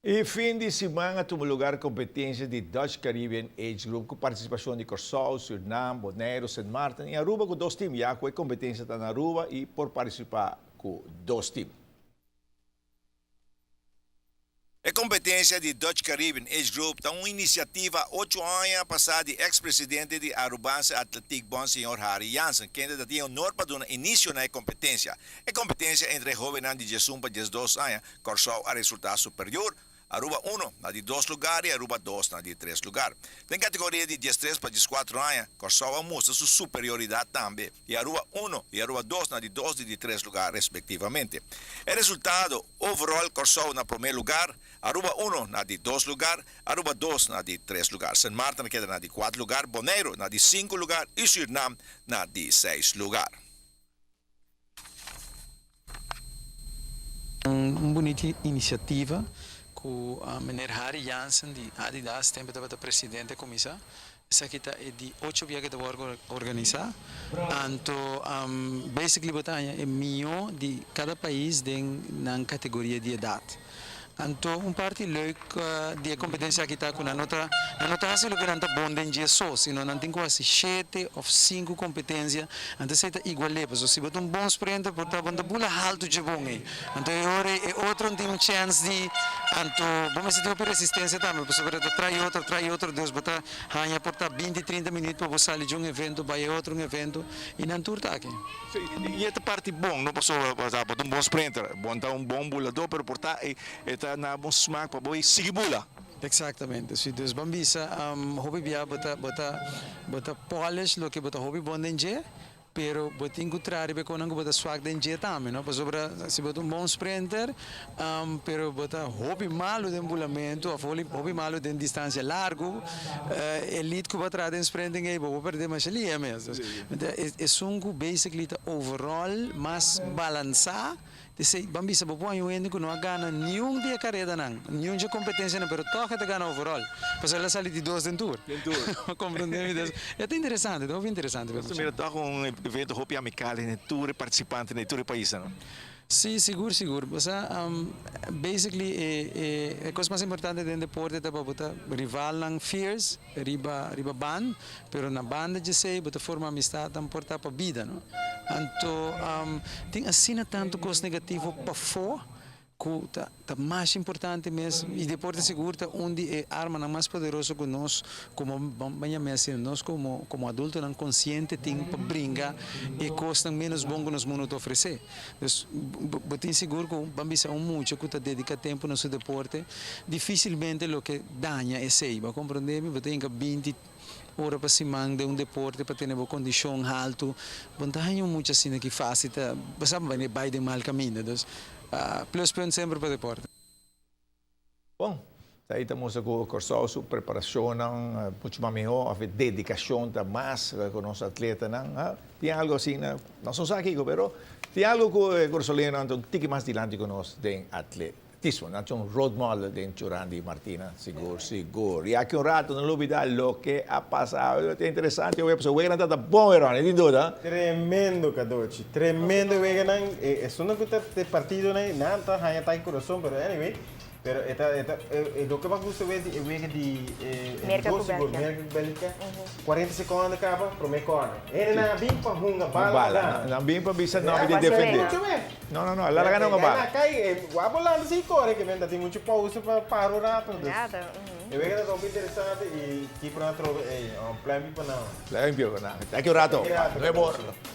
E fin di siman a tuma lugar competencia di Dutch Caribbean Age Group cu participacion di Corsou, Surinam, Boneiru, Sint Maarten y Aruba cu dos team, ya cu e competencia ta na Aruba y por participa cu dos team. E competencia di Dutch Caribbean Age Group ta un iniciativa ocho aña pasa di ex presidente di Arubaanse Atletiek Bond señor Harry Jansen, kende ta tin e honor pa duna inicio na e competencia. E competencia entre e hobennan di diesun pa diesdos aña, Kòrsou a resultá superior, Aruba uno na di dos lugar i Aruba dos na di tres lugar. Den kategoria di diestres pa dieskuatro aña, Kòrsou a mustra su superioridat tambe i Aruba uno i Aruba dos na di dos i di tres lugar respektivamente. E resultado overall Kòrsou na promé lugar, Aruba uno na di dos lugar, Aruba dos na di tres lugar, Sint Maarten a keda na di kuater lugar, Boneiru na di sinku lugar i Sürnam na di seis lugar. Un bunita inisiativa ku meneer Harry Jansen di Adidas tempu tabata presidente a kuminsá. Esaki ta e di ocho bia ku ta wòrdu organisá. Anto basically bo ta haña e mihó di kada pais den nan kategoria di edat. Anto un parti leuk di e kompetensia aki ta ku nan no ta nan no ta hasi loke nan ta bon den dje so, sino nan tin ku hasi shete òf sinku kompetensia, anto esei ta igual'é, pasobra si bo ta un bon sprinter por ta bo no ta bula haltu dje bon ei, anto e ora ei e otro no tin un chèns di, anto bo mester tin hopi resistensia tambe, pasobra ta trai otro trai otro, dus bo ta haña por ta binti trinta minüt pa bo sali dje un evento bai e otro un evento, i nan tur ta aki. Sí, i e ta parti bon, no pasobra bo ta un bon sprinter, bo ta un bon buladó, pero por ta e ta na bo smak pa bo sigui bula. Exactamente, sí. Dus ban bisa, hopi bia bo ta, bo ta, bo ta polish loke bo ta hopi bon den dje, pero bo tin ku traha riba e konan ku bo ta swak den dje tambe, no? Pasobra si bo ta un bon sprinter, pero bo ta hopi malu den bulamentu of hopi malu den distansia largu, e lead ku bo a traha den sprinting ei bo por perde masha lia mes. Esun ku basically ta overall mas balansá, esei ban bisa bo por haña un hende ku no a gana niun di e karedanan, niun dje kompetensianan, pero tòg e ta gana overall, pasobra el a sali di dos den tur. Bo komprendé mi? E ta interesante, ta hopi interesante. Nos ta mira tòg un evento hopi amikal den tur e partisipantenan di tur e paisnan. Sí, sigur, sigur. Bo sa, basically e e kos mas importante den deporte ta pa bo ta rivalnan fierce riba riba band, pero na banda djesei bo ta forma amistadnan por ta pa bida, no? Anto tin asina tantu kos negativo pafó ku ta ta mas importante mes i deporte sigur ta un di e armanan mas poderoso ku nos komo ban yam'é asina, nos komo komo adultonan konsiente tin pa bringa e kosnan ménos bon ku nos mundu ta ofresé. Dus bo tin sigur ku ban bisa un mucha ku ta dediká tempu na su deporte difisilmente lo ke daña esei. Bo a komprondé mi? Bo ta hinka binti ora pa siman den un deporte pa tene bo kondishon haltu. Bo no ta haña un mucha asina ki fásil ta bo sa bai den mal kaminda. Dus pluspunt semper pa deporte. Bon, ta ei ta mustra ku Kòrsou su preparashonnan muchu mas mihó òf e dedikashon ta mas ku nos atletanan. Tin algu asina, nos no sa kiko, pero tin algu ku e kòrsouleñonan ta un tiki mas dilanti ku nos den atletismo. Nan ta un role model den Churandy Martina, sigur, sigur. I aki un rato no lubida loke a pasa. Ta interesante awe, pasobra weganan ta ta bon, Ronnie, tin duda? Tremendo, Cadochi. Tremendo weganan. Esunnan ku ta e partidonan, nan ta haña taki kurason, pero anyway. Pero e ta, e ta, e loke mas gusta wet di e wega di e e Merka ku doce gol, Belgia. Merka ku Belgica, 40 sekondo kaba, prome corner. Hende nan a bin pa hunga bala pa Bala, gana. nan bin pa bisa E no a mi di pasa defende. mucho me. No, no, no, a larga nan E un bala. na kai, e wak bo lanta si kore ke men ta tin mucho pausa pa para un rato. Dus Nada, ujú. e wega ta hopi interesante i keeper nan trobe ey, un pluimpje pa nan. Pluimpje pa nan. Taki un rato, Taki rato, nuevo Cadochi.